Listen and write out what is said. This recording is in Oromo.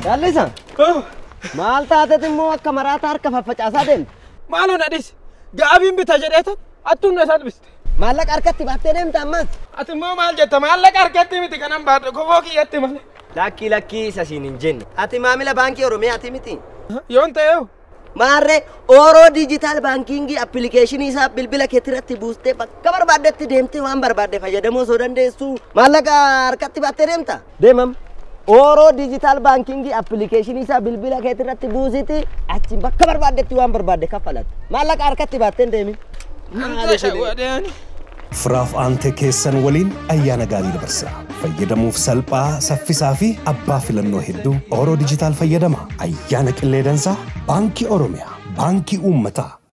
Lallisa. Maal taateet immoo akka maraataa harka faffacaasaa deemte? Maaloo na dhiisi. Gaabiin bita jedheetan attuun na salphiste. Maallaqa harkatti baattee deemta ammas? Ati immoo maal jetta? Maallaqa harkatti miti kanan baadhu kofoo kiyyatti malee. Lakkii lakkii isa siin hin jenne. Ati maamila baankii Oromiyaati miti? Yoon ta'eehu. Maarree Ooroo digital banking application isaa bilbila keetti irratti buustee bakka barbaaddetti deemtee waan barbaadde fayyadamuu osoo dandeessu maallaqa harkatti baattee deemta? Deemam. Ooroo digital banking application isaa bilbila keetti irratti buusiti achiin bakka barbaaddetti waan barbaadde kaffalatta. Maallaqa harkatti baattee hin deemin. Firaaf aantee keessan waliin ayyaana gaarii dabarsaa. Fayyadamuuf salphaa, saffisaa fi abbaa filannoo hedduu Ooroo Diijitaal fayyadama. Ayyaana qillee dansaa, Baankii Oromiyaa, Baankii Uummataa.